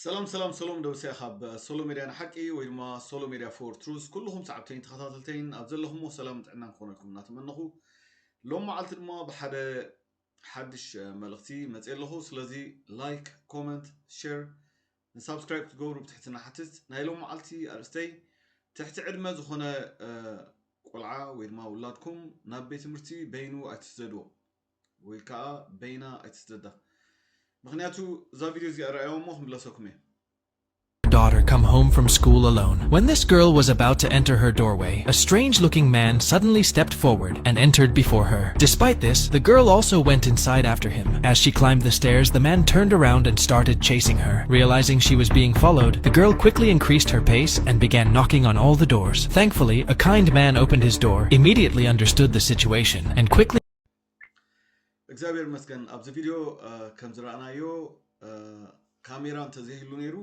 ሰላም ሰላም ሰሎም ደብሰ ካብ ሶሎ ሜድያ ንሓቂ ወይ ድማ ሶሎ ሜድያ ፎር ትሩዝ። ኩልኹም ሰዓብተይን ተኸታተልተይን ኣብ ዘለኹሞ ሰላም ጥዕናን ክኾነልኩም እናተመነኹ፣ ሎም መዓልቲ ድማ ብሓደ ሓድሽ መልእኽቲ መፅእ ኣለኹ። ስለዚ ላይክ፣ ኮመንት፣ ሼር፣ ንሳብስክራይብ ክትገብሩ ብትሕትና ሓትት። ናይ ሎም መዓልቲ ኣርእስተይ፣ ትሕቲ ዕድመ ዝኾነ ቆልዓ ወይ ድማ ውላድኩም ናብ ቤት ትምህርቲ በይኑ ኣይትስደድዎ ወይ ከዓ በይና ኣይትስደዳ። ምኽንያቱ እዛ ቪድዮ እዚኣ ረኣያዎ እሞ ክምለሰኩም እየ። Daughter come home from school alone. When this girl was about to enter her doorway, a strange looking man suddenly stepped forward and entered before her. Despite this, the girl also went inside after him. As she climbed the stairs, the man turned around and started chasing her. Realizing she was being followed, the girl quickly increased her pace and began knocking on all the doors. Thankfully, a kind man opened his door, immediately understood the situation, and quickly እግዚኣብሔር ይመስገን። ኣብዚ ቪድዮ ከም ዝረኣናዮ ካሜራ እንተዘይህሉ ነይሩ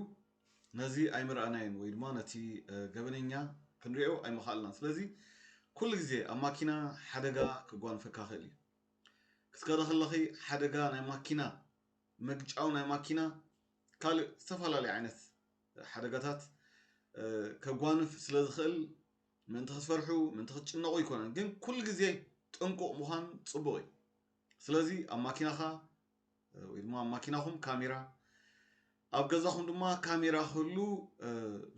ነዚ ኣይምረኣናዮን ወይ ድማ ነቲ ገበነኛ ክንሪኦ ኣይምኸኣልናን። ስለዚ ኩሉ ግዜ ኣብ ማኪና ሓደጋ ክጓንፈካ ክእል እዩ። ክትከደ ከለኺ ሓደጋ ናይ ማኪና፣ ምግጫው ናይ ማኪና፣ ካልእ ዝተፈላለዩ ዓይነት ሓደጋታት ከጓንፍ ስለ ዝኽእል ምእንቲ ክትፈርሑ ምእንቲ ክትጭነቑ ኣይኮነን፣ ግን ኩሉ ግዜ ጥንቁቕ ምዃን ፅቡቕ እዩ። ስለዚ ኣብ ማኪናኻ ወይ ድማ ኣብ ማኪናኹም ካሜራ፣ ኣብ ገዛኹም ድማ ካሜራ ክህሉ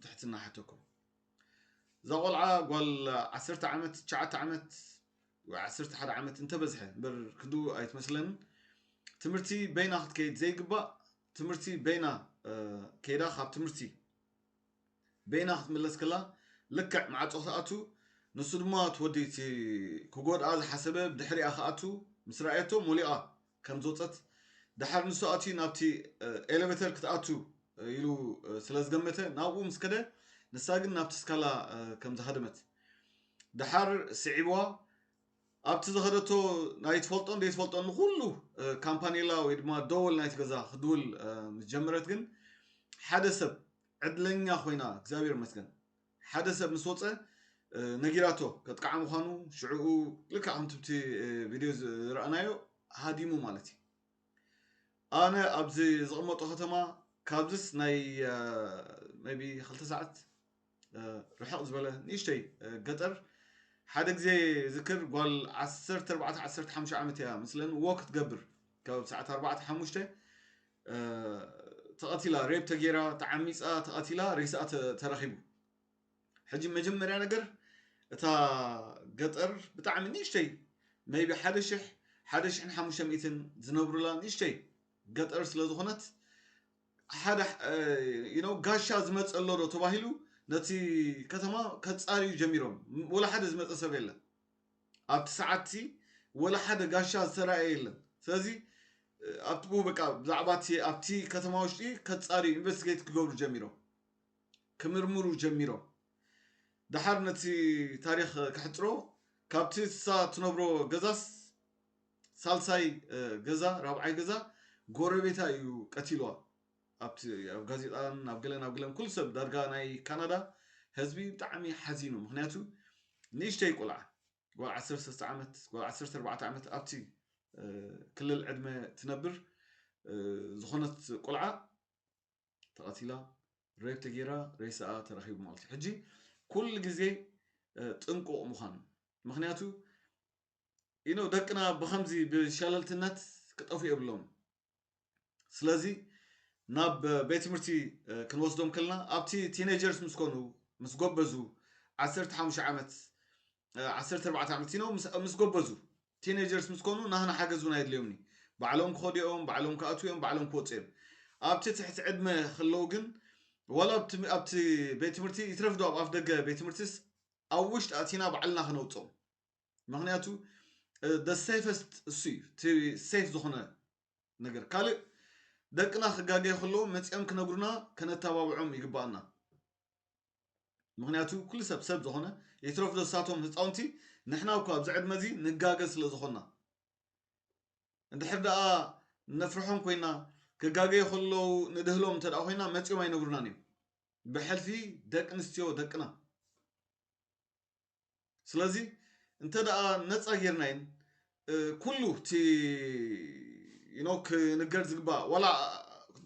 ብትሕትና ሓተኩም። እዛ ቆልዓ ጓል ዓሰርተ ዓመት፣ ትሽዓተ ዓመት ወይ ዓሰርተ ሓደ ዓመት እንተበዝሐ እምበር ክንድኡ ኣይትመስለንን። ትምህርቲ በይና ክትከይድ ዘይግባእ፣ ትምህርቲ በይና ከይዳ ካብ ትምህርቲ በይና ክትምለስ ከላ ልክዕ ማዕፆ ክትኣቱ፣ ንሱ ድማ እቲ ወዲ እቲ ክጎድኣ ዝሓሰበ ብድሕሪኣ ክኣቱ ምስ ረኣየቶ ሞሊቓ ከም ዝወፀት፣ ደሓር ንሱ ኣትዩ ናብቲ ኤሌቬተር ክትኣቱ ኢሉ ስለ ዝገመተ ናብኡ ምስ ከደ፣ ንሳ ግን ናብቲ ስካላ ከም ዝሃደመት ደሓር ስዒብዋ። ኣብቲ ዝኸደቶ ናይ ትፈልጦን ዘይትፈልጦን ንኩሉ ካምፓኔላ ወይ ድማ ደወል ናይቲ ገዛ ክድውል ምስ ጀመረት ግን ሓደ ሰብ ዕድለኛ ኮይና እግዚኣብሔር ይመስገን ሓደ ሰብ ምስ ወፀ ነጊራቶ ከጥቃዓ ምዃኑ ሽዕኡ ልክዕ ከምቲ ብቲ ቪድዮ ዝረኣናዮ ሃዲሙ ማለት እዩ። ኣነ ኣብዚ ዝቕመጦ ከተማ ካብዝስ ናይ maybe ክልተ ሰዓት ርሕቕ ዝበለ ንእሽተይ ገጠር ሓደ ግዜ ዝክር ጓል ዓሰርተ ኣርባዕተ ዓሰርተ ሓሙሽተ ዓመት እያ ምስለን ወክ ክትገብር ካብ ሰዓት ኣርባዕተ ሓሙሽተ ተቐቲላ ሬፕ ተጌራ ተዓሚፃ ተቐቲላ ሬስኣ ተረኺቡ። ሕጂ መጀመርያ ነገር እታ ገጠር ብጣዕሚ ንእሽተይ maybe ሓደ ሽሕ ሓደ ሽሕን ሓሙሽተ ሚእትን ዝነብሩላ ንእሽተይ ገጠር ስለ ዝኾነት ሓደ you know ጋሻ ዝመፀ ኣሎ ዶ ተባሂሉ ነቲ ከተማ ከፃርዩ ጀሚሮም። ወላ ሓደ ዝመፀ ሰብ የለን ኣብቲ ሰዓትቲ ወላ ሓደ ጋሻ ዝተረኣየ የለን። ስለዚ ኣብኡ በቃ ብዛዕባ ኣብቲ ከተማ ውሽጢ ከፃርዩ ኢንቨስቲጌት ክገብሩ ጀሚሮም። ክምርምሩ ጀሚሮም። ደሓር ነቲ ታሪኽ ከሕፅሮ ካብቲ እሳ ትነብሮ ገዛስ ሳልሳይ ገዛ ራብዓይ ገዛ ጎረቤታ እዩ ቀቲልዋ። ኣብቲ ኣብ ጋዜጣን ኣብ ገለን ኣብ ገለን ኩሉ ሰብ ዳርጋ ናይ ካናዳ ህዝቢ ብጣዕሚ ሓዚኑ። ምክንያቱ ንእሽተይ ቆልዓ ጓል ዓሰርተ ሰለስተ ዓመት ጓል ዓሰርተ ኣርባዕተ ዓመት ኣብቲ ክልል ዕድመ ትነብር ዝኾነት ቆልዓ ተቐቲላ ሬፕ ተጌራ ሬሳኣ ተረኺቡ ማለት እዩ። ሕጂ ኩሉ ግዜ ጥንቁቕ ምዃን ምክንያቱ you know ደቅና ብኸምዚ ብሸለልትነት ክጠፉ የብሎም። ስለዚ ናብ ቤት ትምህርቲ ክንወስዶም ከለና ኣብቲ ቲኔጀርስ ምስ ኮኑ ምስ ጎበዙ ዓሰርተ ሓሙሽተ ዓመት ዓሰርተ ኣርባዕተ ዓመት you know ምስ ጎበዙ ቲኔጀርስ ምስ ኮኑ ናህና ሓገዝ እውን ኣየድልዮምን እዩ። ባዕሎም ክኸዱ እዮም፣ ባዕሎም ክኣትዉ እዮም፣ ባዕሎም ክወፁ እዮም። ኣብቲ ትሕቲ ዕድመ ከለዉ ግን ዋላ ኣብቲ ቤት ትምህርቲ ይትረፍ ዶ ኣብ ኣፍ ደገ ቤት ትምህርትስ ኣብ ውሽጢ ኣቲና ባዕልና ክነውፅኦም። ምክንያቱ the safest እሱ እዩ እቲ ሴፍ ዝኾነ ነገር። ካልእ ደቅና ክጋገዩ ከለዉ መፂኦም ክነግሩና ከነተባብዖም ይግባኣና። ምክንያቱ ኩሉ ሰብ ሰብ ዝኾነ ይትረፍ ዶ ሳቶም ህፃውንቲ ንሕና እኳ ኣብዚ ዕድመ እዚ ንጋገ ስለ ዝኾንና እንድሕር ደኣ ነፍርሖም ኮይና ክጋገዩ ከለዉ ንድህሎም እንተ ኮይና መፂኦም ኣይነግሩናን እዮም። ብሕልፊ ደቂ ኣንስትዮ ደቅና ስለዚ እንተ ደኣ ነፃ ጌርናይን ኩሉ እቲ you know ክንገር ዝግባእ ዋላ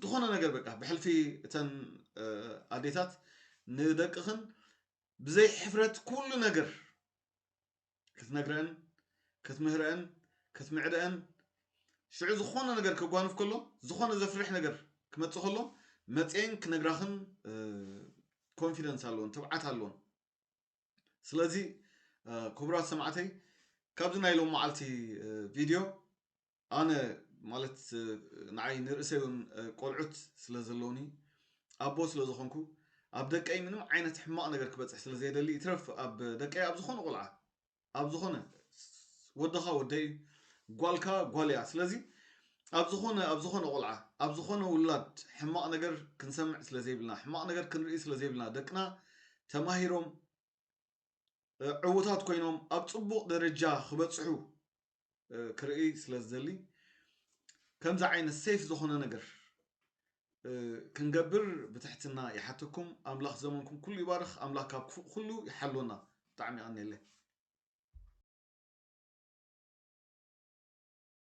ዝኾነ ነገር በቃ ብሕልፊ እተን ኣዴታት ንደቅኽን ብዘይ ሕፍረት ኩሉ ነገር ክትነግረን ክትምህረአን ክትምዕደአን ሽዑ ዝኾነ ነገር ከጓንፍ ከሎ ዝኾነ ዘፍርሕ ነገር ክመፅእ ከሎ መፅየን ክነግራኽን ኮንፊደንስ ኣለዎን ትብዓት ኣለዎን። ስለዚ ክቡራት ሰማዕተይ ካብዚ ናይ ሎም መዓልቲ ቪድዮ ኣነ ማለት ንዓይ ንርእሰይ እውን ቆልዑት ስለ ዘለውኒ ኣቦ ስለ ዝኾንኩ ኣብ ደቀይ ምንም ዓይነት ሕማቕ ነገር ክበፅሕ ስለ ዘይደሊ ይትረፍ ኣብ ደቀይ ኣብ ዝኾነ ቆልዓ ኣብ ዝኾነ ወድኻ ወደይ እዩ ጓልካ ጓል እያ ስለዚ ኣብ ዝኾነ ኣብ ዝኾነ ቆልዓ ኣብ ዝኾነ ውላድ ሕማቕ ነገር ክንሰምዕ ስለ ዘይብልና ሕማቕ ነገር ክንርኢ ስለ ዘይብልና ደቅና ተማሂሮም ዕውታት ኮይኖም ኣብ ፅቡቕ ደረጃ ክበፅሑ ክርኢ ስለ ዝደሊ ከምዚ ዓይነት ሴፍ ዝኾነ ነገር ክንገብር ብትሕትና ይሓተኩም ኣምላኽ ዘመንኩም ኩሉ ይባርኽ ኣምላኽ ካብ ክፉእ ኩሉ ይሓልወና ብጣዕሚ ኣነለ